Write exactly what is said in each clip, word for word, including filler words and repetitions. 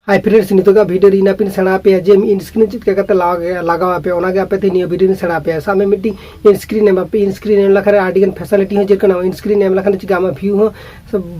Hi friends, ᱱᱤᱛᱚᱜᱟᱜ video ᱨᱮ ᱤᱧ ᱟᱯᱮᱧ ᱥᱮᱬᱟ ᱟᱯᱮᱭᱟ ᱡᱮ screen ᱪᱮᱫ ᱞᱮᱠᱟ ᱠᱟᱛᱮ ᱞᱟᱜᱟᱣ ᱞᱟᱜᱟᱣ ᱟᱯᱮ, ᱚᱱᱟᱜᱮ ᱟᱯᱮ ᱛᱮ ᱱᱤᱭᱟᱹ video ᱨᱮᱧ ᱥᱮᱬᱟ ᱟᱯᱮᱭᱟ᱾ ᱥᱟᱵ ᱢᱮ ᱢᱤᱫᱴᱤᱡ screen ᱮᱢ ᱟᱯᱮ, screen ᱮᱢ ᱞᱮᱠᱷᱟᱱ ᱟᱹᱰᱤ ᱜᱟᱱ facility ᱦᱚᱸ ᱪᱮᱫ ᱠᱟᱱᱟ, screen ᱮᱢ ᱞᱮᱠᱷᱟᱱ ᱪᱤᱠᱟ ᱟᱢᱟᱜ view ᱦᱚᱸ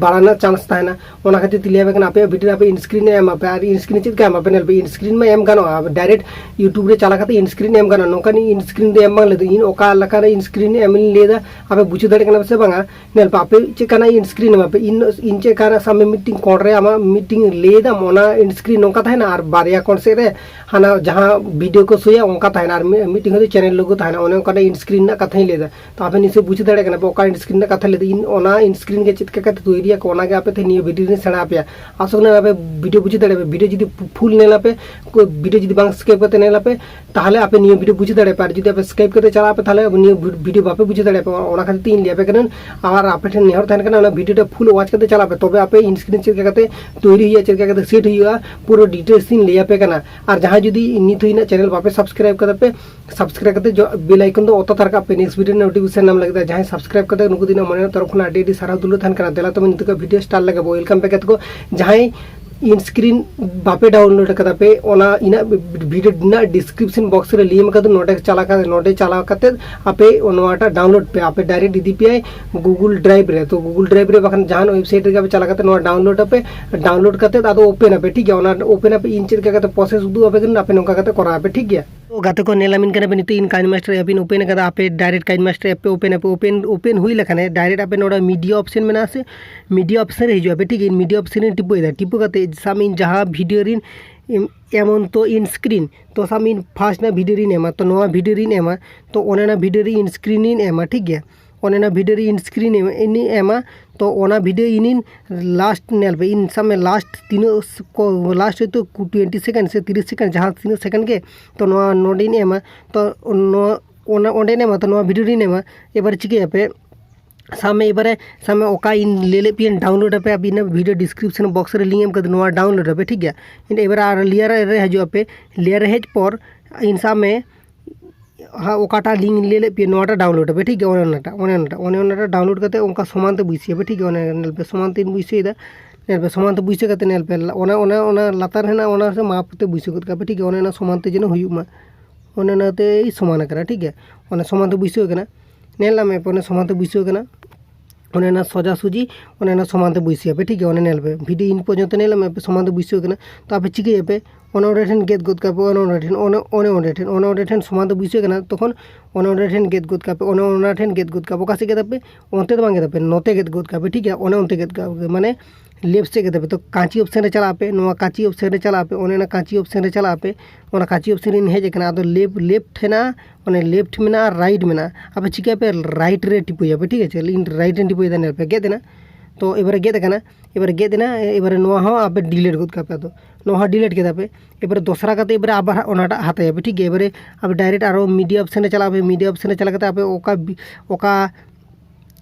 ᱵᱟᱲᱟᱭ ᱨᱮᱱᱟᱜ chance ᱛᱟᱦᱮᱱᱟ᱾ ᱚᱱᱟ ᱠᱷᱟᱹᱛᱤᱨ ᱛᱮ ᱞᱟᱹᱭ ᱟᱯᱮ ᱠᱟᱱᱟ, ᱟᱯᱮᱭᱟᱜ video ᱨᱮ ᱟᱯᱮ screen ᱮᱢ ᱟᱯᱮ, ᱟᱨ screen ᱪᱮᱫ ᱞᱮᱠᱟ ᱮᱢ ᱟᱯᱮ, ᱧᱮᱞ ᱯᱮ screen ᱢᱟ ᱮᱢ ᱜᱟᱱᱚᱜᱼᱟ, direct YouTube ᱨᱮ ᱪᱟᱞᱟᱣ ᱠᱟᱛᱮ screen ᱮᱢ ᱜᱟᱱᱚᱜᱼᱟ᱾ ᱱᱚᱝᱠᱟᱱ screen ᱫᱚ ᱮᱢ ᱵᱟᱝ ᱞᱟᱹᱭ ᱫᱚ, ᱤᱧ ᱚᱠᱟ ᱞᱮᱠᱟᱱ screen ᱮᱢ ᱤᱧ ᱞᱟᱹᱭ ᱮᱫᱟ, ᱟᱯᱮ ᱵᱩᱡᱷᱟᱹᱣ ᱫᱟᱲᱮᱭᱟᱜ ᱠᱟᱱᱟ ᱯᱮ ᱥᱮ ᱵᱟᱝᱟ? ᱧᱮᱞ ᱯᱮ, ᱟᱯᱮ ᱪᱮᱫ ᱠᱟᱱᱟᱜ screen ᱮᱢᱟ ᱯᱮ, ᱤᱧ ᱤᱧ ᱪᱮᱫ ᱠᱟᱱᱟᱜ, ᱥᱟᱵ ᱢᱮ ᱢᱤᱫᱴᱤᱝ ᱠᱚᱬ ᱨᱮ ᱟᱢᱟᱜ ᱢᱤᱫᱴᱤᱝ ᱞᱟᱹᱭ ᱫᱟᱢ, ᱚᱱᱟ screen ᱱᱚᱝᱠᱟ ᱛᱟᱦᱮᱱᱟ, ᱟᱨ ᱵᱟᱨᱭᱟ ᱠᱚᱬ ᱥᱮᱫ ᱨᱮ ᱦᱟᱱᱟ ᱡᱟᱦᱟᱸ video ᱠᱚ ᱥᱳᱭᱟ ᱚᱱᱠᱟ ᱛᱟᱦᱮᱱᱟ, ᱟᱨ ᱢᱤ- ᱢᱤᱫᱴᱤᱝ ᱦᱚᱭᱛᱳ channel logo ᱛᱟᱦᱮᱱᱟ᱾ ᱚᱱᱮ ᱚᱱᱠᱟᱱᱟᱜ screen ᱨᱮᱱᱟᱜ ᱠᱟᱛᱷᱟᱧ ᱞᱟᱹᱭ ᱫᱟ᱾ ᱛᱚ ᱟᱯᱮ ᱱᱤᱥᱪᱚᱭ ᱵᱩᱡᱷᱟᱹᱣ ᱫᱟᱲᱮᱭᱟᱜ ᱠᱟᱱᱟ ᱯᱮ ᱚᱠᱟ screen ᱨᱮᱱᱟᱜ ᱠᱟᱛᱷᱟ ᱞᱟᱹᱭ ᱫᱟ᱾ ᱤᱧ ᱚᱱᱟ screen ᱜᱮ ᱪᱮᱫ ᱞᱮᱠᱟ ᱠᱟᱛᱮ ᱛᱳᱭᱨᱤᱭᱟᱠᱚ, ᱚᱱᱟ ᱜᱮ ᱟᱯᱮ ᱛᱮ ᱱᱤᱭᱟᱹ video ᱨᱤᱧ ᱥᱮᱬᱟ ᱟᱯᱮᱭᱟ᱾ ᱟᱥᱚᱜ ᱠᱟᱱᱟ ᱟᱯᱮ video ᱵᱩᱡᱷᱟᱹᱣ ᱫᱟᱲᱮᱭᱟᱜ ᱯᱮ, video ᱡᱩᱫᱤ full ᱧᱮᱞ ᱟᱯᱮ, video ᱡᱩᱫᱤ ᱵᱟᱝ skip ᱠᱟᱛᱮ ᱧᱮᱞ ᱟᱯᱮ, ᱛᱟᱦᱚᱞᱮ ᱟᱯᱮ ᱱᱤᱭᱟᱹ video ᱵᱩᱡᱷᱟᱹᱣ ᱫᱟᱲᱮᱭᱟᱜ ᱯᱮ, ᱟᱨ ᱡᱩᱫᱤ ᱟᱯᱮ skip ᱠᱟᱛᱮ ᱪᱟᱞᱟᱜ ᱟᱯᱮ, ᱛᱟᱦᱚᱞᱮ ᱱᱤᱭᱟᱹ video ᱵᱟᱯᱮ ᱵᱩᱡᱷᱟᱹᱣ ᱫᱟᱲᱮᱭᱟᱜ ᱯᱮ᱾ ᱚᱱᱟ ᱠᱷᱟᱹᱛᱤᱨ ᱛᱮ ᱤᱧ ᱞᱟᱹᱭ ᱟᱯᱮ ᱠᱟᱹᱱᱟᱹᱧ, ᱟᱨ ᱟᱯᱮ ᱴᱷᱮᱱ ᱱᱮᱦᱚᱨ ᱛᱟᱦᱮᱱ ᱠᱟᱱᱟ, ᱚᱱᱟ video ᱴᱟ full watch ᱠᱟᱛᱮ ᱪᱟᱞᱟᱜ ᱯᱮ, ᱛᱚᱵᱮ ᱟᱯᱮ screen ᱪᱮᱫ ᱞᱮᱠᱟ ᱠᱟᱛᱮ ᱛᱳᱭᱨᱤ ᱦᱩᱭᱩᱜᱼᱟ, ᱪᱮᱫ ᱞᱮᱠᱟ ᱠᱟᱛᱮ set ᱦᱩᱭᱩᱜᱼᱟ, ᱯᱩᱨᱟᱹ details ᱤᱧ ᱞᱟᱹᱭ ᱟᱯᱮ ᱠᱟᱱᱟ᱾ ᱟᱨ ᱡᱟᱦᱟᱸᱭ ᱡᱩᱫᱤ ᱱᱤᱛ ᱦᱚᱸ ᱤᱧᱟᱹᱜ channel ᱵᱟᱯᱮ subscribe ᱠᱟᱫᱟ ᱯᱮ, subscribe ᱠᱟᱛᱮ ᱡᱚ- bell icon ᱫᱚ ᱚᱛᱟ ᱛᱟᱨ ᱠᱟᱜ ᱯᱮ, next video ᱨᱮᱱᱟᱜ notification ᱧᱟᱢ ᱞᱟᱹᱜᱤᱫ᱾ ᱟᱨ ᱡᱟᱦᱟᱸᱭ subscribe ᱠᱟᱛᱮ, ᱱᱩᱠᱩ ᱫᱚ ᱤᱧᱟᱹᱜ ᱢᱚᱱᱮ ᱨᱮᱱᱟᱜ ᱛᱚᱨᱚᱯ ᱠᱷᱚᱱᱟᱜ ᱟᱹᱰᱤ ᱟᱹᱰᱤ ᱥᱟᱨᱦᱟᱣ ᱫᱩᱞᱟᱹᱲ ᱛᱟᱦᱮᱱ ᱠᱟᱱᱟ᱾ ᱫᱮᱞᱟ ᱛᱚᱵᱮ ᱱᱤᱛᱚᱜ video start ᱞᱮᱜᱮ ᱵᱚ᱾ Welcome back ᱜᱟᱛᱮ ᱠᱚ, ᱡᱟᱦᱟᱸᱭ screen ᱵᱟᱯᱮ download ᱠᱟᱫᱟ ᱯᱮ, ᱚᱱᱟ ᱤᱧᱟᱹᱜ video ᱨᱮᱱᱟᱜ description box ᱨᱮ link ᱮᱢ ᱠᱟᱫᱟ, ᱱᱚᱰᱮ ᱪᱟᱞᱟᱣ ᱠᱟᱛᱮ, ᱱᱚᱰᱮ ᱪᱟᱞᱟᱣ ᱠᱟᱛᱮ ᱟᱯᱮ ᱱᱚᱣᱟᱴᱟᱜ download ᱯᱮ, ᱟᱯᱮ direct ᱤᱫᱤ ᱯᱮᱭᱟᱭ Google Drive ᱨᱮ᱾ ᱛᱚ Google Drive ᱨᱮ ᱵᱟᱠᱷᱟᱱ ᱡᱟᱦᱟᱱ website ᱨᱮᱜᱮ ᱟᱯᱮ ᱪᱟᱞᱟᱣ ᱠᱟᱛᱮ ᱱᱚᱣᱟ download ᱟᱯᱮ, download ᱠᱟᱛᱮ ᱟᱫᱚ open ᱟᱯᱮ, ᱴᱷᱤᱠ ᱜᱮᱭᱟ? ᱚᱱᱟ open ᱟᱯᱮ, ᱤᱧ ᱪᱮᱫ ᱞᱮᱠᱟ ᱠᱟᱛᱮ process ᱩᱫᱩᱜ ᱟᱯᱮ ᱠᱟᱱᱟ, ᱟᱯᱮ ᱱᱚᱝᱠᱟ ᱠᱟᱛᱮ ᱠᱚᱨᱟᱣ ᱟᱯᱮ, ᱴᱷᱤᱠ ᱜᱮᱭᱟ? ᱛᱚ ᱜᱟᱛᱮ ᱠᱚ, ᱧᱮᱞ ᱟᱢᱤᱱ ᱠᱟᱱᱟ ᱯᱮ, ᱱᱤᱛᱚᱜ ᱤᱧ KineMaster app ᱤᱧ open ᱟᱠᱟᱫᱟ᱾ ᱟᱯᱮ direct KineMaster app ᱯᱮ open ᱟᱯᱮ, open open ᱦᱩᱭ ᱞᱮᱠᱷᱟᱱ direct ᱟᱯᱮ ᱱᱚᱰᱮ media option ᱢᱮᱱᱟᱜᱼᱟ ᱥᱮ, media option ᱨᱮ ᱦᱤᱡᱩᱜ ᱟᱯᱮ, ᱴᱷᱤᱠ ᱜᱮᱭᱟ? Media option ᱨᱮ ᱴᱤᱯᱟᱹᱭ ᱫᱟ, ᱴᱤᱯᱟᱹ ᱠᱟᱛᱮ ᱥᱟᱵ ᱢᱮ ᱤᱧ ᱡᱟᱦᱟᱸ video ᱨᱤᱧ ᱮᱢ- ᱮᱢᱚᱱ ᱛᱚ in screen, ᱛᱚ ᱥᱟᱵ ᱢᱮ ᱤᱧ first ᱨᱮᱱᱟᱜ video ᱨᱤᱧ ᱮᱢᱟ, ᱛᱚ ᱱᱚᱣᱟ video ᱨᱤᱧ ᱮᱢᱟ, ᱛᱚ ᱚᱱᱮ ᱚᱱᱟ video ᱨᱮ in screen ᱤᱧ ᱮᱢᱟ, ᱴᱷᱤᱠ ᱜᱮᱭᱟ? ᱚᱱᱮ ᱚᱱᱟ video ᱨᱮ in screen ᱤᱧ ᱮᱢᱟ, ᱛᱚ ᱚᱱᱟ video ᱤᱧ last ᱧᱮᱞ ᱯᱮ, ᱤᱧ ᱥᱟᱵ ᱢᱮ last ᱛᱤᱱᱟᱹᱜ ᱥ- ᱠᱚ- last ᱦᱚᱭᱛᱳ twenty second ᱥᱮ thirty second, ᱡᱟᱦᱟᱸ ᱛᱤᱱᱟᱹᱜ second ᱜᱮ, ᱛᱚ ᱱᱚᱣᱟ ᱱᱚᱰᱮᱧ ᱮᱢᱟ, ᱛᱚ ᱱᱚᱣᱟ ᱚᱱᱟ ᱚᱸᱰᱮᱧ ᱮᱢᱟ, ᱛᱚ ᱱᱚᱣᱟ video ᱨᱤᱧ ᱮᱢᱟ᱾ ᱮᱵᱟᱨ ᱪᱤᱠᱟᱹᱭᱟᱯᱮ, ᱥᱟᱵ ᱢᱮ ᱮᱵᱟᱨᱮ, ᱥᱟᱵ ᱢᱮ ᱚᱠᱟ ᱤᱧ ᱞᱟᱹᱭ ᱞᱮᱫ ᱯᱮᱭᱟᱹᱧ download ᱟᱯᱮ, ᱟᱹᱵᱤᱱᱟᱜ video description box ᱨᱮ link ᱮᱢ ᱠᱟᱛᱮ ᱱᱚᱣᱟ download ᱟᱯᱮ, ᱴᱷᱤᱠ ᱜᱮᱭᱟ? ᱤᱱᱟᱹ ᱮᱵᱟᱨ ᱟᱨ layer ᱨᱮ ᱦᱤᱡᱩᱜ ᱟᱯᱮ, layer ᱨᱮ ᱦᱮᱡ ᱯᱚᱨ ᱤᱧ ᱥᱟᱵ ᱢᱮ ᱦᱟ, ᱚᱠᱟᱴᱟᱜ link ᱤᱧ ᱞᱟᱹᱭ ᱞᱮᱫ ᱯᱮᱭᱟ, ᱱᱚᱣᱟᱴᱟᱜ download ᱟᱯᱮ, ᱴᱷᱤᱠ ᱜᱮᱭᱟ? ᱚᱱᱮ ᱚᱱᱟᱴᱟᱜ, ᱚᱱᱮ ᱚᱱᱟᱴᱟᱜ, ᱚᱱᱮ ᱚᱱᱟᱴᱟᱜ download ᱠᱟᱛᱮ ᱚᱱᱠᱟ ᱥᱚᱢᱟᱱ ᱛᱮ ᱵᱟᱹᱭᱥᱟᱹᱣ ᱟᱯᱮ, ᱴᱷᱤᱠ ᱜᱮᱭᱟ? ᱚᱱᱮ ᱧᱮᱞ ᱯᱮ, ᱥᱚᱢᱟᱱ ᱛᱮᱧ ᱵᱟᱹᱭᱥᱟᱹᱣ ᱮᱫᱟ᱾ ᱧᱮᱞ ᱯᱮ, ᱥᱚᱢᱟᱱ ᱛᱮ ᱵᱟᱹᱭᱥᱟᱹᱣ ᱠᱟᱛᱮ ᱧᱮᱞ ᱯᱮ, ᱚᱱᱟ ᱚᱱᱟ ᱚᱱᱟ ᱞᱟᱛᱟᱨ ᱦᱮᱱᱟᱜ, ᱚᱱᱟ ᱥᱮ ᱢᱟᱯ ᱛᱮ ᱵᱟᱹᱭᱥᱟᱹᱣ ᱜᱚᱫ ᱠᱟᱜ ᱯᱮ, ᱴᱷᱤᱠ ᱜᱮᱭᱟ᱾ ᱚᱱᱮ ᱚᱱᱟ ᱥᱚᱢᱟᱱ ᱛᱮ ᱡᱮᱱᱚ ᱦᱩᱭᱩᱜ ᱢᱟ, ᱚᱱᱮ ᱚᱱᱟᱛᱮ ᱥᱚᱢᱟᱱ ᱟᱠᱟᱱᱟ, ᱴᱷᱤᱠ ᱜᱮᱭᱟ᱾ ᱚᱱᱟ ᱥᱚᱢᱟᱱ ᱛᱮ ᱵᱟᱹᱭᱥᱟᱹᱣ ᱟᱠᱟᱱᱟ, ᱧᱮᱞ ᱧᱟᱢ ᱯᱮ, ᱚᱱᱟ ᱥᱚᱢᱟᱱ ᱛᱮ ᱵᱟᱹᱭᱥᱟᱹᱣ ᱟᱠᱟᱱᱟ᱾ ᱚᱱᱮ ᱚᱱᱟ ᱥᱚᱡᱟ ᱥᱩᱡᱤ ᱚᱱᱮ ᱚᱱᱟ ᱥᱚᱢᱟᱱ ᱛᱮ ᱵᱟᱹᱭᱥᱟᱹᱣ ᱟᱯᱮ, ᱴᱷᱤᱠ ᱜᱮᱭᱟ᱾ ᱚᱱᱮ ᱧᱮᱞ ᱯᱮ, ᱵᱷᱤᱰᱤᱭᱳ ᱤᱱ ᱯᱚᱨᱡᱚᱱᱛᱚ ᱧᱮᱞ ᱧᱟᱢ ᱯᱮ, ᱥᱚᱢᱟᱱ ᱛᱮ ᱵᱟᱹᱭᱥᱟᱹᱣ ᱟᱠᱟᱱᱟ᱾ ᱛᱚ ᱟᱯᱮ ᱪᱤᱠᱟᱹᱭᱟᱯᱮ, ᱚᱱᱮ ᱚᱸᱰᱮ ᱴᱷᱮᱱ ᱜᱮᱫ ᱜᱚᱫ ᱠᱟᱜ ᱯᱮ, ᱚᱱᱮ ᱚᱸᱰᱮ ᱴᱷᱮᱱ, ᱚᱱᱮ ᱚᱱᱮ ᱚᱸᱰᱮ ᱴᱷᱮᱱ, ᱚᱱᱮ ᱚᱸᱰᱮ ᱴᱷᱮᱱ ᱥᱚᱢᱟᱱ ᱛᱮ ᱵᱟᱹᱭᱥᱟᱹᱣ ᱟᱠᱟᱱᱟ, ᱛᱚᱠᱷᱚᱱ ᱚᱱᱮ ᱚᱸᱰᱮ ᱴᱷᱮᱱ ᱜᱮᱫ ᱜᱚᱫ ᱠᱟᱜ ᱯᱮ, ᱚᱱᱮ ᱚᱱᱟ ᱴᱷᱮᱱ ᱜᱮᱫ ᱜᱚᱫ ᱠᱟᱜ ᱯᱮ᱾ ᱚᱠᱟ ᱥᱮᱫ ᱜᱮᱫ ᱟᱯᱮ? ᱚᱱᱛᱮ ᱫᱚ ᱵᱟᱝ ᱜᱮᱫ ᱟᱯᱮ, ᱱᱚᱛᱮ ᱜᱮᱫ ᱜᱚᱫ ᱠᱟᱜ ᱯᱮ, ᱴᱷᱤᱠ ᱜᱮᱭᱟ᱾ ᱚᱱᱮ ᱚᱱᱛᱮ ᱜᱮᱫ ᱠᱟᱜ ᱯᱮ, ᱢᱟᱱᱮ ᱞᱮᱯᱷᱴ ᱥᱮᱫ ᱜᱮᱫ ᱟᱯᱮ᱾ ᱛᱚ ᱠᱟᱸᱪᱤ ᱚᱯᱥᱮᱱ ᱨᱮ ᱪᱟᱞᱟᱜ ᱟᱯᱮ, ᱱᱚᱣᱟ ᱠᱟᱸᱪᱤ ᱚᱯᱥᱮᱱ ᱨᱮ ᱪᱟᱞᱟᱜ ᱟᱯᱮ, ᱚᱱᱮ ᱚᱱᱟ ᱠᱟᱸᱪᱤ ᱚᱯᱥᱮᱱ ᱨᱮ ᱪᱟᱞᱟᱜ ᱟᱯᱮ᱾ ᱚᱱᱟ ᱠᱟᱸᱪᱤ ᱚᱯᱥᱮᱱ ᱨᱮ ᱦᱮᱡ ᱟᱠᱟᱱᱟ, ᱟᱫᱚ ᱞᱮᱯᱷᱴ, ᱞᱮᱯᱷᱴ ᱦᱮᱱᱟᱜᱼᱟ, ᱨᱟᱭᱤᱴ ᱢᱮᱱᱟᱜᱼᱟ᱾ ᱟᱯᱮ ᱪᱤᱠᱟᱹᱭᱟᱯᱮ? ᱨᱟᱭᱤᱴ ᱨᱮ ᱴᱤᱯᱟᱹᱭᱟᱯᱮ, ᱴᱷᱤᱠ ᱟᱪᱷᱮ᱾ ᱤᱧ ᱨᱟᱭᱤᱴ ᱨᱮᱧ ᱴᱤᱯᱟᱹᱭᱮᱫᱟ, ᱧᱮᱞ ᱯᱮ, ᱜᱮᱫ ᱮᱱᱟ᱾ ᱛᱚ ᱮᱵᱟᱨᱮ ᱜᱮᱫ ᱟᱠᱟᱱᱟ, ᱮᱵᱟᱨᱮ ᱜᱮᱫ ᱮᱱᱟ, ᱮᱵᱟᱨᱮ ᱱᱚᱣᱟ ᱦᱚᱸ ᱟᱯᱮ ᱰᱤᱞᱤᱴ ᱜᱚᱫ ᱠᱟᱜ ᱯᱮ᱾ ᱟᱫᱚ ᱱᱚᱣᱟ ᱦᱚᱸ ᱰᱤᱞᱤᱴ ᱠᱮᱫᱟ ᱯᱮ᱾ ᱮᱵᱟᱨᱮ ᱫᱚᱥᱨᱟ ᱠᱟᱛᱮ ᱮᱵᱟᱨᱮ ᱟᱵᱟᱨ ᱚᱱᱟᱴᱟᱜ ᱦᱟᱛᱟᱭᱟᱯᱮ, ᱴᱷᱤᱠ ᱜᱮᱭᱟ᱾ ᱮᱵᱟᱨᱮ ᱟᱯᱮ ᱰᱟᱭᱨᱮᱠᱴ ᱟᱨᱚ ᱢᱤᱰᱤᱭᱟ ᱚᱯᱥᱮᱱ ᱨᱮ ᱪᱟᱞᱟᱜ ᱟᱯᱮ, ᱢᱤᱰᱤᱭᱟ ᱚᱯᱥᱮᱱ ᱨᱮ ᱪᱟᱞᱟᱣ ᱠᱟᱛᱮ ᱟᱯᱮ ᱚᱠᱟ ᱵᱤ-, ᱚᱠᱟ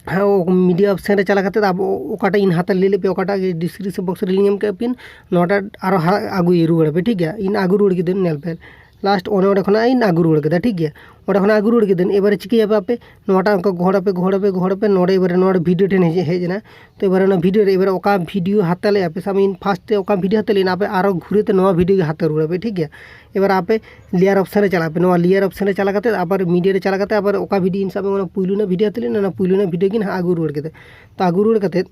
ᱦᱮᱸ, ᱚ, ᱢᱤᱰᱤᱭᱟ ᱚᱯᱥᱮᱱ ᱨᱮ ᱪᱟᱞᱟᱣ ᱠᱟᱛᱮ ᱟᱵᱚ ᱚᱠᱟᱴᱟᱜ ᱤᱧ ᱦᱟᱛᱟᱣ ᱞᱟᱹᱭ ᱞᱮᱫ ᱯᱮ, ᱚᱠᱟᱴᱟᱜ ᱰᱤᱥᱠᱨᱤᱯᱥᱚᱱ ᱵᱚᱠᱥ ᱨᱮ ᱞᱤᱧ ᱮᱢ ᱠᱮᱫ ᱯᱤᱱ, ᱱᱚᱣᱟᱴᱟᱜ ᱟᱨᱚ ᱦᱟ-, ᱟᱹᱜᱩᱭ ᱨᱩᱣᱟᱹᱲ ᱯᱮ, ᱴᱷᱤᱠ ᱜᱮᱭᱟ᱾ ᱤᱧ ᱟᱹᱜᱩ ᱨᱩᱣᱟᱹᱲ ᱠᱮᱫᱟᱹᱧ, ᱧᱮᱞ ᱯᱮ, ᱞᱟᱥᱴ ᱚᱱᱮ ᱚᱸᱰᱮ ᱠᱷᱚᱱᱟᱜ ᱤᱧ ᱟᱹᱜᱩ ᱨᱩᱣᱟᱹᱲ ᱠᱮᱫᱟ, ᱴᱷᱤᱠ ᱜᱮᱭᱟ᱾ ᱚᱸᱰᱮ ᱠᱷᱚᱱᱟᱜ ᱟᱹᱜᱩ ᱨᱩᱣᱟᱹᱲ ᱠᱮᱫᱟᱹᱧ᱾ ᱮᱵᱟᱨᱮ ᱪᱤᱠᱟᱹᱭᱟᱯᱮ ᱟᱯᱮ? ᱱᱚᱣᱟᱴᱟᱜ ᱚᱱᱠᱟ ᱜᱚᱦᱚᱲ ᱟᱯᱮ, ᱜᱚᱦᱚᱲ ᱟᱯᱮ, ᱜᱚᱦᱚᱲ ᱟᱯᱮ, ᱱᱚᱰᱮ ᱮᱵᱟᱨᱮ ᱱᱚᱣᱟ ᱵᱷᱤᱰᱤᱭᱳ ᱴᱷᱮᱱ ᱦᱮᱡ, ᱦᱮᱡ ᱮᱱᱟ᱾ ᱛᱚ ᱮᱵᱟᱨᱮ ᱚᱱᱟ ᱵᱷᱤᱰᱤᱭᱳ ᱨᱮ ᱮᱵᱟᱨᱮ ᱚᱠᱟ ᱵᱷᱤᱰᱤᱭᱳ ᱦᱟᱛᱟᱣ ᱞᱮᱫᱼᱟ ᱯᱮ, ᱥᱟᱵ ᱢᱮ ᱤᱧ ᱯᱷᱟᱥᱴ ᱛᱮ ᱚᱠᱟ ᱵᱷᱤᱰᱤᱭᱳ ᱦᱟᱛᱟᱣ ᱞᱮᱫᱼᱟ, ᱟᱯᱮ ᱟᱨᱚ ᱜᱷᱩᱨᱮ ᱛᱮ ᱱᱚᱣᱟ ᱵᱷᱤᱰᱤᱭᱳ ᱜᱮ ᱦᱟᱛᱟᱣ ᱨᱩᱣᱟᱹᱲ ᱟᱯᱮ, ᱴᱷᱤᱠ ᱜᱮᱭᱟ᱾ ᱮᱵᱟᱨ ᱟᱯᱮ ᱞᱮᱭᱟᱨ ᱚᱯᱥᱮᱱ ᱨᱮ ᱪᱟᱞᱟᱜ ᱯᱮ, ᱱᱚᱣᱟ ᱞᱮᱭᱟᱨ ᱚᱯᱥᱮᱱ ᱨᱮ ᱪᱟᱞᱟᱣ ᱠᱟᱛᱮ ᱟᱵᱟᱨ ᱢᱤᱰᱤᱭᱟ ᱨᱮ ᱪᱟᱞᱟᱣ ᱠᱟᱛᱮ ᱟᱵᱟᱨ ᱚᱠᱟ ᱵᱷᱤᱰᱤᱭᱳ ᱤᱧ ᱥᱟᱵ ᱢᱮ ᱚᱱᱟ ᱯᱩᱭᱞᱩ ᱨᱮᱱᱟᱜ ᱵᱷᱤᱰᱤᱭᱳ ᱦᱟᱛᱟᱣ ᱞᱮᱫᱼᱟ, ᱚᱱᱟ ᱯᱩᱭᱞᱩ ᱨᱮᱱᱟᱜ ᱵᱷᱤᱰᱤᱭᱳ ᱜᱮ ᱱᱟᱦᱟᱜ ᱟᱹᱜᱩ ᱨᱩᱣᱟᱹᱲ ᱠᱮᱫᱟ᱾ ᱛᱚ ᱟᱹᱜᱩ ᱨᱩᱣᱟᱹᱲ ᱠᱟᱛᱮ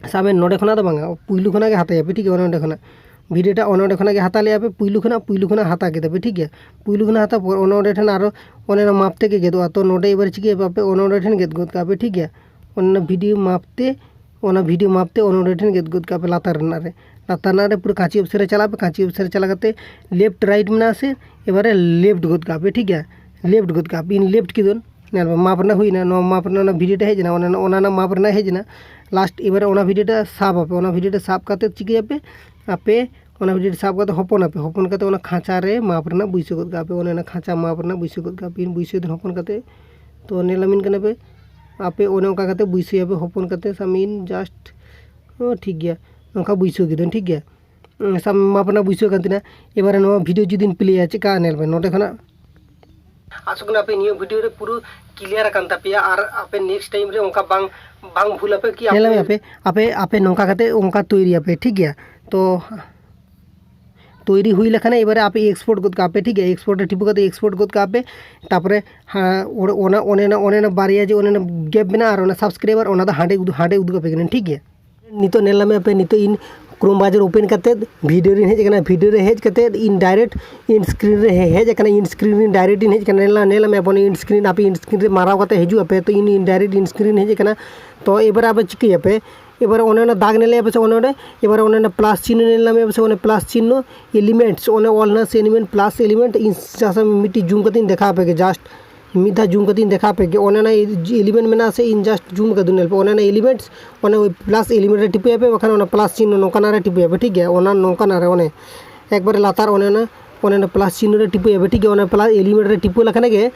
ᱥᱟᱵ ᱢᱮ ᱱᱚᱰᱮ ᱠᱷᱚᱱᱟᱜ ᱫᱚ ᱵᱟᱝᱟ, ᱯᱩᱭᱞᱩ ᱠᱷᱚᱱᱟᱜ ᱜᱮ ᱦᱟᱛᱟᱣ ᱟᱯᱮ, ᱴᱷᱤᱠ ᱜᱮᱭᱟ᱾ ᱚᱱᱮ ᱚᱸᱰᱮ ᱠᱷᱚᱱᱟᱜ ᱵᱷᱤᱰᱤᱭᱳ ᱴᱟᱜ ᱚᱱᱮ ᱚᱸᱰᱮ ᱠᱷᱚᱱᱟᱜ ᱜᱮ ᱦᱟᱛᱟᱣ ᱞᱮᱜᱼᱟ ᱯᱮ, ᱯᱩᱭᱞᱩ ᱠᱷᱚᱱᱟᱜ, ᱯᱩᱭᱞᱩ ᱠᱷᱚᱱᱟᱜ ᱦᱟᱛᱟᱣ ᱠᱮᱫᱟ ᱯᱮ, ᱴᱷᱤᱠ ᱜᱮᱭᱟ᱾ ᱯᱩᱭᱞᱩ ᱠᱷᱚᱱᱟᱜ ᱦᱟᱛᱟᱣ ᱯᱚᱨ ᱚᱱᱮ ᱚᱸᱰᱮ ᱴᱷᱮᱱ ᱟᱨᱚ ᱚᱱᱮ ᱚᱱᱟ ᱢᱟᱯ ᱛᱮᱜᱮ ᱜᱮᱫᱚᱜᱼᱟ᱾ ᱛᱚ ᱱᱚᱰᱮ ᱮᱵᱟᱨ ᱪᱤᱠᱟᱹᱭ ᱟᱯᱮ ᱟᱯᱮ? ᱚᱱᱮ ᱚᱸᱰᱮ ᱴᱷᱮᱱ ᱜᱮᱫ ᱜᱚᱫ ᱠᱟᱜᱼᱟ ᱯᱮ, ᱴᱷᱤᱠ ᱜᱮᱭᱟ᱾ ᱚᱱᱟ ᱵᱷᱤᱰᱤᱭᱳ ᱢᱟᱯ ᱛᱮ, ᱚᱱᱟ ᱵᱷᱤᱰᱤᱭᱳ ᱢᱟᱯ ᱛᱮ ᱚᱱᱮ ᱚᱸᱰᱮ ᱴᱷᱮᱱ ᱜᱮᱫ ᱜᱚᱫ ᱠᱟᱜᱼᱟ ᱯᱮ ᱞᱟᱛᱟᱨ ᱨᱮᱱᱟᱜ ᱨᱮ᱾ ᱞᱟᱛᱟᱨ ᱨᱮᱱᱟᱜ ᱨᱮ ᱯᱩᱨᱟᱹ ᱠᱟᱸᱪᱤ ᱚᱯᱥᱮᱱ ᱨᱮ ᱪᱟᱞᱟᱜ ᱯᱮ, ᱠᱟᱸᱪᱤ ᱚᱯᱥᱮᱱ ᱨᱮ ᱪᱟᱞᱟᱣ ᱠᱟᱛᱮ ᱞᱮᱯᱷᱴ ᱨᱟᱭᱤᱴ ᱢᱮᱱᱟᱜᱼᱟ ᱥᱮ, ᱮᱵᱟᱨᱮ ᱞᱮᱯᱷᱴ ᱜᱚᱫ ᱠᱟᱜᱼᱟ ᱯᱮ, ᱴᱷᱤᱠ ᱜᱮᱭᱟ᱾ ᱞᱮᱯᱷᱴ ᱜᱚᱫ ᱠᱟᱜᱼᱟ ᱯᱮ, ᱤᱧ ᱞᱮᱯᱷᱴ ᱠᱮᱫᱟᱹᱧ᱾ ᱧᱮᱞ ᱢᱮ, ᱢᱟᱯ ᱨᱮᱱᱟᱜ ᱦᱩᱭᱱᱟ, ᱱᱚᱣᱟ ᱢᱟᱯ ᱨᱮᱱᱟᱜ ᱚᱱᱟ ᱵᱷᱤᱰᱤᱭᱳ ᱴᱟᱜ ᱦᱮᱡ ᱮᱱᱟ, ᱚᱱᱟ, ᱚᱱᱟ ᱨᱮᱱᱟᱜ ᱢᱟᱯ ᱨᱮᱱᱟᱜ ᱦᱮᱡ ᱮᱱᱟ᱾ ᱞᱟᱥᱴ ᱮᱵᱟᱨᱮ ᱚᱱᱟ ᱵᱷᱤᱰᱤᱭᱳ ᱴᱟᱜ ᱥᱟᱵ ᱟᱯᱮ, ᱚᱱᱟ ᱵᱷᱤᱰᱤᱭᱳ ᱴᱟᱜ ᱥᱟᱵ ᱠᱟᱛᱮ ᱪᱤᱠᱟᱹᱭᱟᱯᱮ ᱟᱯᱮ? ᱚᱱᱟ ᱵᱷᱤᱰᱤᱭᱳ ᱴᱟᱜ ᱥᱟᱵ ᱠᱟᱛᱮ ᱦᱚᱯᱚᱱ ᱟᱯᱮ, ᱦᱚᱯᱚᱱ ᱠᱟᱛᱮ ᱚᱱᱟ ᱠᱷᱟᱸᱪᱟ ᱨᱮ ᱢᱟᱯ ᱨᱮᱱᱟᱜ ᱵᱟᱹᱭᱥᱟᱹᱣ ᱜᱚᱫ ᱠᱟᱜᱼᱟ ᱯᱮ, ᱚᱱᱮ ᱚᱱᱟ ᱠᱷᱟᱸᱪᱟ ᱢᱟᱯ ᱨᱮᱱᱟᱜ ᱵᱟᱹᱭᱥᱟᱹᱣ ᱜᱚᱫ ᱠᱟᱜᱼᱟ ᱯᱮ, ᱤᱧ ᱵᱟᱹᱭᱥᱟᱹᱣ ᱫᱚ ᱦᱚᱯᱚᱱ ᱠᱟᱛᱮ᱾ ᱛᱚ ᱧᱮᱞ ᱧᱟᱢᱤᱱ ᱠᱟᱱᱟ ᱯᱮ ᱟᱯᱮ, ᱚᱱᱮ ᱚᱱᱠᱟ ᱠᱟᱛᱮ ᱵᱟᱹᱭᱥᱟᱹᱣ ᱟᱯᱮ ᱦᱚᱯᱚᱱ ᱠᱟᱛᱮ, ᱥᱟᱵ ᱢᱮ ᱤᱧ ᱡᱟᱥᱴ, ᱚ, ᱴᱷᱤᱠ ᱜᱮᱭᱟ, ᱱᱚᱝᱠᱟ ᱵᱟᱹᱭᱥᱟᱹᱣ ᱠᱮᱫᱟᱹᱧ, ᱴᱷᱤᱠ ᱜᱮᱭᱟ᱾ ᱩᱸ, ᱥᱟᱵ ᱢᱟᱯ ᱨᱮᱱᱟᱜ ᱵᱟᱹᱭᱥᱟᱹᱣ ᱠᱟᱱ ᱛᱤᱧᱟ᱾ ᱮᱵᱟᱨᱮ ᱱᱚᱣᱟ ᱵᱷᱤᱰᱤᱭᱳ ᱡᱩᱫᱤᱧ ᱯᱞᱮᱭᱟ, ᱪᱮᱠᱟ ᱧᱮᱞ ᱵᱮᱱ ᱱᱚᱰᱮ ᱠᱷᱚᱱᱟᱜ᱾ ᱟᱥᱚᱜ ᱠᱟᱱᱟ ᱯᱮ ᱱᱤᱭᱟᱹ ᱵᱷᱤᱰᱤᱭᱳ ᱨᱮ ᱯᱩᱨᱟᱹ ᱠᱞᱤᱭᱟᱨ ᱟᱠᱟᱱ ᱛᱟᱯᱮᱭᱟ ᱟᱨ ᱟᱯᱮ ᱱᱮᱠᱥᱴ ᱴᱟᱭᱤᱢ ᱨᱮ ᱚᱱᱠᱟ ᱵᱟᱝ ᱵᱟᱝ ᱵᱷᱩᱞ ᱟᱯᱮ ᱠᱤ ᱧᱮᱞ ᱟᱯᱮ ᱟᱯᱮ ᱟᱯᱮ ᱟᱯᱮ ᱱᱚᱝᱠᱟ ᱠᱟᱛᱮ ᱚᱱᱠᱟ ᱛᱚᱭᱨᱤᱭᱟᱯᱮ, ᱴᱷᱤᱠ ᱜᱮᱭᱟ᱾ ᱛᱚ ᱛᱚᱭᱨᱤ ᱦᱩᱭ ᱞᱮᱠᱷᱟᱱ ᱮᱵᱟᱨᱮ ᱟᱯᱮ ᱮᱠᱥᱯᱳᱨᱴ ᱜᱚᱫ ᱠᱟᱜ ᱯᱮ, ᱴᱷᱤᱠ ᱜᱮᱭᱟ᱾ ᱮᱠᱥᱯᱳᱨᱴ ᱨᱮ ᱴᱤᱯᱩ ᱠᱟᱛᱮ ᱮᱠᱥᱯᱳᱨᱴ ᱜᱚᱫ ᱠᱟᱜ ᱯᱮ᱾ ᱛᱟᱯᱚᱨᱮ ᱦᱮᱸ, ᱚᱱᱟ ᱚᱱᱮ ᱚᱱᱟ ᱚᱱᱮ ᱚᱱᱟ ᱵᱟᱨᱭᱟ ᱡᱮ ᱚᱱᱮ ᱚᱱᱟ ᱜᱮᱯ ᱢᱮᱱᱟᱜᱼᱟ ᱟᱨ ᱚᱱᱟ ᱥᱟᱵᱥᱠᱨᱟᱭᱵᱟᱨ, ᱚᱱᱟ ᱫᱚ ᱦᱟᱸᱰᱮ ᱩᱫᱩᱜ ᱦᱟᱸᱰᱮ ᱩᱫᱩᱜ ᱟᱯᱮ ᱠᱟᱱᱟ, ᱴᱷᱤᱠ ᱜᱮᱭᱟ᱾ ᱱᱤᱛᱚᱜ ᱧᱮᱞ ᱢᱮ ᱟᱯᱮ, ᱱᱤᱛᱚᱜ ᱤᱧ ᱠᱨᱳᱢ ᱵᱨᱟᱣᱡᱟᱨ ᱳᱯᱮᱱ ᱠᱟᱛᱮᱫ ᱵᱷᱤᱰᱤᱭᱳ ᱨᱤᱧ ᱦᱮᱡ ᱟᱠᱟᱱᱟ᱾ ᱵᱷᱤᱰᱤᱭᱳ ᱨᱮ ᱦᱮᱡ ᱠᱟᱛᱮᱫ ᱤᱧ ᱰᱟᱭᱨᱮᱠᱴ ᱤᱧ ᱥᱠᱨᱤᱱ ᱨᱮ ᱦᱮ- ᱦᱮᱡ ᱟᱠᱟᱱᱟ᱾ ᱤᱧ ᱥᱠᱨᱤᱱ ᱨᱤᱧ ᱰᱟᱭᱨᱮᱠᱴ ᱤᱧ ᱦᱮᱡ ᱟᱠᱟᱱᱟ᱾ ᱧᱮᱞ ᱧᱮᱞ ᱢᱮ ᱟᱯᱮ ᱤᱧ ᱥᱠᱨᱤᱱ, ᱟᱯᱮ ᱤᱧ ᱥᱠᱨᱤᱱ ᱨᱮ ᱢᱟᱨᱟᱣ ᱠᱟᱛᱮ ᱦᱤᱡᱩᱜ ᱟᱯᱮ᱾ ᱛᱚ ᱤᱧ ᱤᱧ ᱰᱟᱭᱨᱮᱠᱴ ᱤᱧ ᱥᱠᱨᱤᱱ ᱨᱤᱧ ᱦᱮᱡ ᱟᱠᱟᱱᱟ᱾ ᱛᱚ ᱮᱵᱟᱨ ᱟᱯᱮ ᱪᱤᱠᱟᱹᱭᱟᱯᱮ? ᱮᱵᱟᱨ ᱚᱱᱮ ᱚᱱᱟ ᱫᱟᱜᱽ ᱧᱮᱞ ᱧᱟᱢ ᱯᱮ ᱥᱮ ᱚᱱᱮ ᱚᱸᱰᱮ, ᱮᱵᱟᱨ ᱚᱱᱮ ᱚᱱᱟ ᱯᱞᱟᱥ ᱪᱤᱱᱦᱟᱹ ᱧᱮᱞ ᱧᱟᱢ ᱯᱮ ᱥᱮ ᱚᱱᱮ ᱯᱞᱟᱥ ᱪᱤᱱᱦᱟᱹ, ᱮᱞᱤᱢᱮᱱᱴᱥ, ᱚᱱᱮ ᱚᱞ ᱦᱮᱱᱟᱜ ᱥᱮ ᱮᱞᱤᱢᱮᱱᱴ, ᱯᱞᱟᱥ ᱮᱞᱤᱢᱮᱱᱴ, ᱤᱧ ᱪᱟᱥ ᱢᱤᱫᱴᱤᱡ ᱡᱩᱢ ᱠᱟᱛᱮ ᱤᱧ ᱫᱮᱠᱷᱟᱣ ᱟᱯᱮ ᱜᱮ, ᱡᱟᱥᱴ ᱢᱤᱫ ᱫᱷᱟᱣ ᱡᱩᱢ ᱠᱟᱛᱮ ᱤᱧ ᱫᱮᱠᱷᱟᱣ ᱟᱯᱮ ᱜᱮ᱾ ᱚᱱᱮ ᱚᱱᱟ ᱮᱞᱤᱢᱮᱱᱴ ᱢᱮᱱᱟᱜᱼᱟ ᱥᱮ, ᱤᱧ ᱡᱟᱥᱴ ᱡᱩᱢ ᱠᱟᱫᱟ, ᱧᱮᱞ ᱯᱮ, ᱚᱱᱮ ᱚᱱᱟ ᱮᱞᱤᱢᱮᱱᱴᱥ, ᱚᱱᱮ ᱳᱭ ᱯᱞᱟᱥ ᱮᱞᱤᱢᱮᱱᱴ ᱨᱮ ᱴᱤᱯᱟᱹᱭᱟᱯᱮ, ᱵᱟᱠᱷᱟᱱ ᱚᱱᱟ ᱯᱞᱟᱥ ᱪᱤᱱᱦᱟᱹ ᱱᱚᱝᱠᱟᱱᱟᱜ ᱨᱮ ᱴᱤᱯᱟᱹᱭᱟᱯᱮ, ᱴᱷᱤᱠ ᱜᱮᱭᱟ᱾ ᱚᱱᱟ ᱱᱚᱝᱠᱟᱱᱟᱜ ᱨᱮ ᱚᱱᱮ ᱮᱠᱵᱟᱨᱮ ᱞᱟᱛᱟᱨ ᱚᱱᱮ ᱚᱱᱟ, ᱚᱱᱮ ᱚᱱᱟ ᱯᱞᱟᱥ ᱪᱤᱱᱦᱟᱹ ᱨᱮ ᱴᱤᱯᱟᱹᱭᱟᱯᱮ, ᱴᱷᱤᱠ ᱜᱮᱭᱟ᱾ ᱚᱱᱟ ᱯᱞᱟᱥ ᱮᱞᱤᱢᱮᱱᱴ ᱨᱮ ᱴᱤᱯᱟᱹ ᱞᱮᱠᱷᱟᱱ ᱜᱮ,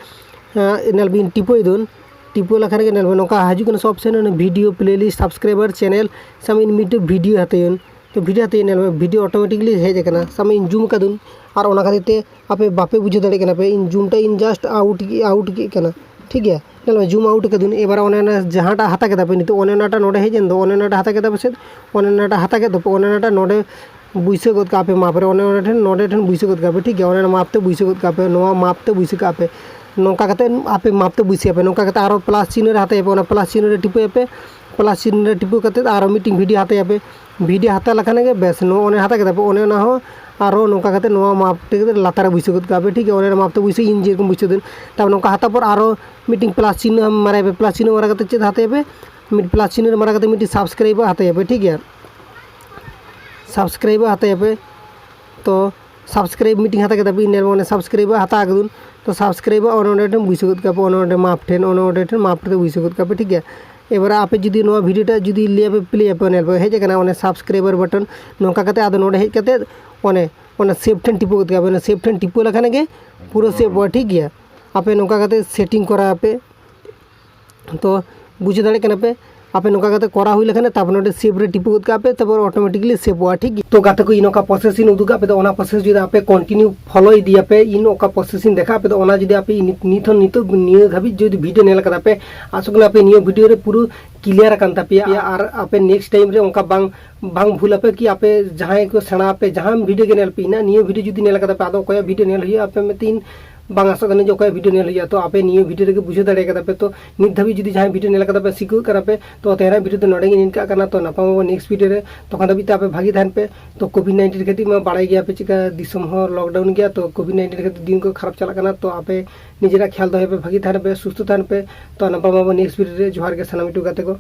ᱟᱸ, ᱧᱮᱞ ᱵᱤᱱ ᱴᱤᱯᱟᱹᱭ ᱫᱩᱱ, ᱴᱤᱯᱟᱹ ᱞᱮᱠᱷᱟᱱ ᱜᱮ ᱧᱮᱞ ᱵᱤᱱ ᱱᱚᱝᱠᱟ ᱦᱤᱡᱩᱜ ᱠᱟᱱᱟ ᱥᱮ ᱚᱯᱥᱮᱱ, ᱚᱱᱟ ᱵᱷᱤᱰᱤᱭᱳ, ᱯᱞᱮᱞᱤᱥᱴ, ᱥᱟᱵᱥᱠᱨᱟᱭᱵᱟᱨ, ᱪᱮᱱᱮᱞ, ᱥᱟᱢ ᱤᱧ ᱢᱤᱫᱴᱮᱡ ᱵᱷᱤᱰᱤᱭᱳ ᱦᱟᱛᱟᱣᱟᱹᱧ᱾ ᱛᱚ ᱵᱷᱤᱰᱤᱭᱳ ᱦᱟᱛᱟᱣᱟᱹᱧ, ᱧᱮᱞ ᱢᱮ ᱵᱷᱤᱰᱤᱭᱳ ᱚᱴᱳᱢᱮᱴᱤᱠᱞᱤ ᱦᱮᱡ ᱟᱠᱟᱱᱟ᱾ ᱥᱟᱢ ᱤᱧ ᱡᱩᱢ ᱠᱟᱫᱩᱱ, ᱟᱨ ᱚᱱᱟ ᱠᱷᱟᱹᱛᱤᱨ ᱛᱮ ᱟᱯᱮ ᱵᱟᱯᱮ ᱵᱩᱡᱷᱟᱹᱣ ᱫᱟᱲᱮᱭᱟᱜ ᱠᱟᱱᱟ ᱯᱮ, ᱤᱧ ᱡᱩᱢ ᱴᱟᱜ ᱤᱧ ᱡᱟᱥᱴ ᱟᱣᱩᱴ ᱟᱣᱩᱴ ᱠᱮᱫ ᱠᱟᱱᱟ, ᱴᱷᱤᱠ ᱜᱮᱭᱟ᱾ ᱧᱮᱞ ᱢᱮ ᱡᱩᱢ ᱟᱣᱩᱴ ᱠᱟᱫᱩᱱ᱾ ᱮᱵᱟᱨ ᱚᱱᱮ ᱚᱱᱟ ᱡᱟᱦᱟᱸᱴᱟᱜ ᱦᱟᱛᱟ ᱠᱮᱫᱟ ᱯᱮ ᱱᱤᱛᱚᱜ, ᱚᱱᱮ ᱚᱱᱟᱴᱟᱜ ᱱᱚᱰᱮ ᱦᱮᱡ ᱮᱱ ᱫᱚ, ᱚᱱᱮ ᱚᱱᱟᱴᱟᱜ ᱦᱟᱛᱟ ᱠᱮᱫᱟ ᱯᱮ ᱥᱮ, ᱚᱱᱮ ᱚᱱᱟᱴᱟᱜ ᱦᱟᱛᱟ ᱠᱮᱫ ᱫᱚᱯᱮ, ᱚᱱᱮ ᱚᱱᱟᱴᱟᱜ ᱱᱚᱰᱮ ᱵᱩᱭᱥᱟᱹ ᱜᱚᱫ ᱠᱟᱜᱼᱟ ᱯᱮ ᱢᱟᱯ ᱨᱮ, ᱚᱱᱮ ᱚᱸᱰᱮ ᱴᱷᱮᱱ, ᱱᱚᱰᱮ ᱴᱷᱮᱱ ᱵᱩᱭᱥᱟᱹ ᱜᱚᱫ ᱠᱟᱜᱼᱟ ᱯᱮ, ᱴᱷᱤᱠ ᱜᱮᱭᱟ᱾ ᱚᱱᱮ ᱚᱱᱟ ᱢᱟᱯ ᱛᱮ ᱵᱩᱭᱥᱟᱹ ᱜᱚᱫ ᱠᱟᱜᱼᱟ ᱯᱮ, ᱱᱚᱣᱟ ᱢᱟᱯ ᱛᱮ ᱵᱩᱭᱥᱟᱹ ᱠᱟᱜᱼᱟ ᱯᱮ᱾ ᱱᱚᱝᱠᱟ ᱠᱟᱛᱮ ᱟᱯᱮ ᱢᱟᱯ ᱛᱮ ᱵᱩᱭᱥᱟᱹᱭᱟᱯᱮ, ᱱᱚᱝᱠᱟ ᱠᱟᱛᱮ ᱟᱨᱚ ᱯᱞᱟᱥ ᱪᱤᱱᱦᱟᱹ ᱨᱮ ᱦᱟᱛᱟᱭᱟᱯᱮ, ᱚᱱᱟ ᱯᱞᱟᱥ ᱪᱤᱱᱦᱟᱹ ᱨᱮ ᱴᱤᱯᱟᱹᱭᱟᱯᱮ᱾ ᱯᱞᱟᱥ ᱪᱤᱱᱦᱟᱹ ᱨᱮ ᱴᱤᱯᱟᱹ ᱠᱟᱛᱮ ᱟᱨᱚ ᱢᱤᱫᱴᱤᱡ ᱵᱷᱤᱰᱤᱭᱳ ᱦᱟᱛᱟᱭᱟᱯᱮ᱾ ᱵᱷᱤᱰᱤᱭᱳ ᱦᱟᱛᱟᱣ ᱞᱮᱠᱷᱟᱱ ᱜᱮ ᱵᱮᱥ, ᱱᱚᱜᱼᱚ ᱚᱱᱮ ᱦᱟᱛᱟᱣ ᱠᱮᱫᱟ ᱯᱮ, ᱚᱱᱮ ᱚᱱᱟ ᱦᱚᱸ ᱟᱨᱚ ᱱᱚᱝᱠᱟ ᱠᱟᱛᱮ ᱱᱚᱣᱟ ᱢᱟᱯ ᱛᱮ ᱞᱟᱛᱟᱨ ᱨᱮ ᱵᱩᱭᱥᱟᱹ ᱜᱚᱫ ᱠᱟᱜᱼᱟ ᱯᱮ, ᱴᱷᱤᱠ ᱜᱮᱭᱟ᱾ ᱚᱱᱮ ᱚᱱᱟ ᱢᱟᱯ ᱛᱮ ᱵᱩᱭᱥᱟᱹ, ᱤᱧ ᱡᱮᱨᱚᱠᱚᱢ ᱵᱩᱭᱥᱟᱹ ᱫᱟᱹᱧ, ᱛᱟᱨᱯᱚᱨ ᱱᱚᱝᱠᱟ ᱦᱟᱛᱟᱣ ᱯᱚᱨ ᱟᱨᱚ ᱢᱤᱫᱴᱤᱡ ᱯᱞᱟᱥ ᱪᱤᱱᱦᱟᱹ ᱢᱟᱨᱟᱭ ᱯᱮ, ᱯᱞᱟᱥ ᱪᱤᱱᱦᱟᱹ ᱢᱟᱨᱟ ᱠᱟᱛᱮ ᱪᱮᱫ ᱦᱟᱛᱟᱭᱟᱯᱮ? ᱢᱤᱫ ᱯᱞᱟᱥ ᱪᱤᱱᱦᱟᱹ ᱨᱮ ᱢᱟᱨᱟ ᱠᱟᱛᱮ ᱢᱤᱫᱴᱤᱡ ᱥᱟᱵᱥᱠᱨᱟᱭᱤᱵ ᱦᱟᱛᱟᱭᱟᱯᱮ, ᱴᱷᱤᱠ ᱜᱮᱭᱟ᱾ ᱥᱟᱵᱥᱠᱨᱟᱭᱤᱵ ᱦᱟᱛᱟᱭᱟᱯᱮ᱾ ᱛᱚ ᱥᱟᱵᱥᱠᱨᱟᱭᱤᱵ ᱢᱤᱫᱴᱤᱡ ᱦᱟᱛᱟᱣ ᱠᱮᱫᱟ ᱯᱮ, ᱤᱱᱟᱹ ᱚᱱᱮ ᱥᱟᱵᱥᱠᱨᱟᱭᱤᱵ ᱦᱟᱛᱟᱣ ᱠᱮᱫᱩᱱ᱾ ᱛᱚ ᱥᱟᱵᱥᱠᱨᱟᱭᱤᱵ ᱚᱱᱮ ᱚᱸᱰᱮ ᱴᱷᱮᱱ ᱵᱩᱡᱷᱟᱹᱣ ᱜᱚᱫ ᱠᱟᱜᱼᱟ ᱯᱮ, ᱚᱱᱮ ᱚᱸᱰᱮ ᱢᱟᱯ ᱴᱷᱮᱱ, ᱚᱱᱮ ᱚᱸᱰᱮ ᱴᱷᱮᱱ ᱢᱟᱯ ᱨᱮ ᱵᱩᱡᱷᱟᱹᱣ ᱜᱚᱫ ᱠᱟᱜᱼᱟ ᱯᱮ, ᱴᱷᱤᱠ ᱜᱮᱭᱟ᱾ ᱮᱵᱟᱨ ᱟᱯᱮ ᱡᱩᱫᱤ ᱱᱚᱣᱟ ᱵᱷᱤᱰᱤᱭᱳ ᱴᱟᱜ ᱡᱩᱫᱤ ᱞᱟᱹᱭ ᱟᱯᱮ ᱯᱞᱮ ᱟᱯᱮ, ᱚᱱᱮ ᱦᱮᱡ ᱟᱠᱟᱱᱟ ᱚᱱᱮ ᱥᱟᱵᱥᱠᱨᱟᱭᱵᱟᱨ ᱵᱟᱴᱚᱱ, ᱱᱚᱝᱠᱟ ᱠᱟᱛᱮ ᱟᱫᱚ ᱱᱚᱰᱮ ᱦᱮᱡ ᱠᱟᱛᱮ ᱚᱱᱮ ᱚᱱᱟ ᱥᱮᱵᱷ ᱴᱷᱮᱱ ᱴᱤᱯᱟᱹᱣ ᱜᱚᱫ ᱠᱟᱜᱼᱟ ᱯᱮ᱾ ᱚᱱᱟ ᱥᱮᱵᱷ ᱴᱷᱮᱱ ᱴᱤᱯᱟᱹᱣ ᱞᱮᱠᱷᱟᱱ ᱜᱮ ᱯᱩᱨᱟᱹ ᱥᱮᱵᱷᱚᱜᱼᱟ, ᱴᱷᱤᱠ ᱜᱮᱭᱟ᱾ ᱟᱯᱮ ᱱᱚᱝᱠᱟ ᱠᱟᱛᱮ ᱥᱮᱴᱤᱝ ᱠᱚᱨᱟᱣ ᱟᱯᱮ᱾ ᱛᱚ ᱵᱩᱡᱷᱟᱹᱣ ᱫᱟᱲᱮᱭᱟᱜ ᱠᱟᱱᱟ ᱯᱮ᱾ ᱟᱯᱮ ᱱᱚᱝᱠᱟ ᱠᱟᱛᱮ ᱠᱚᱨᱟᱣ ᱦᱩᱭ ᱞᱮᱠᱷᱟᱱ, ᱛᱟᱨᱯᱚᱨ ᱱᱚᱰᱮ save ᱨᱮ ᱴᱤᱯᱟᱹ ᱜᱚᱫ ᱠᱟᱜ ᱯᱮ, ᱛᱟᱨᱯᱚᱨ automatically save ᱚᱜᱼᱟ, ᱴᱷᱤᱠ ᱜᱮᱭᱟ᱾ ᱛᱚ ᱜᱟᱛᱮ ᱠᱚ, ᱤᱧ ᱚᱠᱟ process ᱤᱧ ᱩᱫᱩᱜ ᱟᱯᱮ ᱫᱚ, ᱚᱱᱟ process ᱡᱩᱫᱤ ᱟᱯᱮ continue follow ᱤᱫᱤᱭᱟᱯᱮ, ᱤᱧ ᱚᱠᱟ process ᱤᱧ ᱫᱮᱠᱷᱟᱣ ᱟᱯᱮ ᱫᱚ, ᱚᱱᱟ ᱡᱩᱫᱤ ᱟᱯᱮ ᱱᱤᱛ, ᱱᱤᱛ ᱦᱚᱸ ᱱᱤᱛᱚᱜ ᱱᱤᱭᱟᱹ ᱫᱷᱟᱹᱵᱤᱡ ᱡᱩᱫᱤ video ᱧᱮᱞ ᱠᱟᱫᱟ ᱯᱮ, ᱟᱥᱚᱜ ᱠᱟᱱᱟ ᱟᱯᱮ ᱱᱤᱭᱟᱹ video ᱨᱮ ᱯᱩᱨᱟᱹ clear ᱟᱠᱟᱱ ᱛᱟᱯᱮᱭᱟ ᱟᱨ ᱟᱯᱮ next time ᱨᱮ ᱚᱱᱠᱟ ᱵᱟᱝ, ᱵᱟᱝ ᱵᱷᱩᱞ ᱟᱯᱮ ᱠᱤ ᱟᱯᱮ ᱡᱟᱦᱟᱸᱭ ᱠᱚ ᱥᱮᱬᱟ ᱟᱯᱮ, ᱡᱟᱦᱟᱸ video ᱜᱮ ᱧᱮᱞ ᱯᱮ, ᱤᱧᱟᱹᱜ ᱱᱤᱭᱟᱹ video ᱡᱩᱫᱤ ᱧᱮᱞ ᱠᱟᱫᱟ ᱯᱮ, ᱟᱫᱚ ᱚᱠᱚᱭᱟᱜ video ᱧᱮᱞ ᱦᱩᱭᱩᱜᱼᱟ ᱟᱯᱮ ᱢᱤᱫᱴᱤᱱ ᱵᱟᱝ ᱟᱥᱚᱜ ᱠᱟᱱᱟ ᱡᱮ ᱚᱠᱚᱭᱟᱜ video ᱧᱮᱞ ᱦᱩᱭᱩᱜᱼᱟ᱾ ᱛᱚ ᱟᱯᱮ ᱱᱤᱭᱟᱹ video ᱨᱮᱜᱮ ᱵᱩᱡᱷᱟᱹᱣ ᱫᱟᱲᱮ ᱠᱟᱫᱟ ᱯᱮ᱾ ᱛᱚ ᱱᱤᱛ ᱫᱷᱟᱹᱵᱤᱡ ᱡᱩᱫᱤ ᱡᱟᱦᱟᱸᱭ video ᱧᱮᱞ ᱠᱟᱫᱟ ᱯᱮ, ᱥᱤᱠᱷᱟᱹᱜ ᱠᱟᱱᱟ ᱯᱮ, ᱛᱚ ᱛᱮᱦᱮᱧᱟᱜ video ᱫᱚ ᱱᱚᱰᱮ ᱜᱮ ᱱᱤᱱᱠᱟᱜ ᱠᱟᱱᱟ᱾ ᱛᱚ ᱧᱟᱯᱟᱢ ᱟᱵᱚ next video ᱨᱮ, ᱛᱚᱠᱷᱚᱱ ᱫᱷᱟᱹᱵᱤᱡ ᱛᱮ ᱟᱯᱮ ᱵᱷᱟᱹᱜᱤ ᱛᱟᱦᱮᱱ ᱯᱮ᱾ ᱛᱚ COVID nineteen ᱠᱷᱟᱹᱛᱤᱨ ᱢᱟ ᱵᱟᱲᱟᱭ ᱜᱮᱭᱟ ᱯᱮ ᱪᱮᱠᱟ ᱫᱤᱥᱚᱢ ᱦᱚᱸ lockdown ᱜᱮᱭᱟ, ᱛᱚ COVID nineteen ᱠᱷᱟᱹᱛᱤᱨ ᱫᱤᱱ ᱠᱚ ᱠᱷᱟᱨᱟᱯ ᱪᱟᱞᱟᱜ ᱠᱟᱱᱟ᱾ ᱛᱚ ᱟᱯᱮ ᱱᱤᱡᱮᱨᱟᱜ ᱠᱷᱮᱭᱟᱞ ᱫᱚᱦᱚᱭ ᱯᱮ, ᱵᱷᱟᱹᱜᱤ ᱛᱟᱦᱮᱱ ᱯᱮ, ᱥᱩᱥᱛᱷᱚ ᱛᱟᱦᱮᱱ ᱯᱮ᱾ ᱛᱚ ᱧᱟᱯᱟᱢ ᱟᱵᱚ next video ᱨᱮ᱾ ᱡᱚᱦᱟᱨ ᱜᱮ ᱥᱟᱱᱟᱢ YouTube ᱜᱟᱛᱮ ᱠᱚ᱾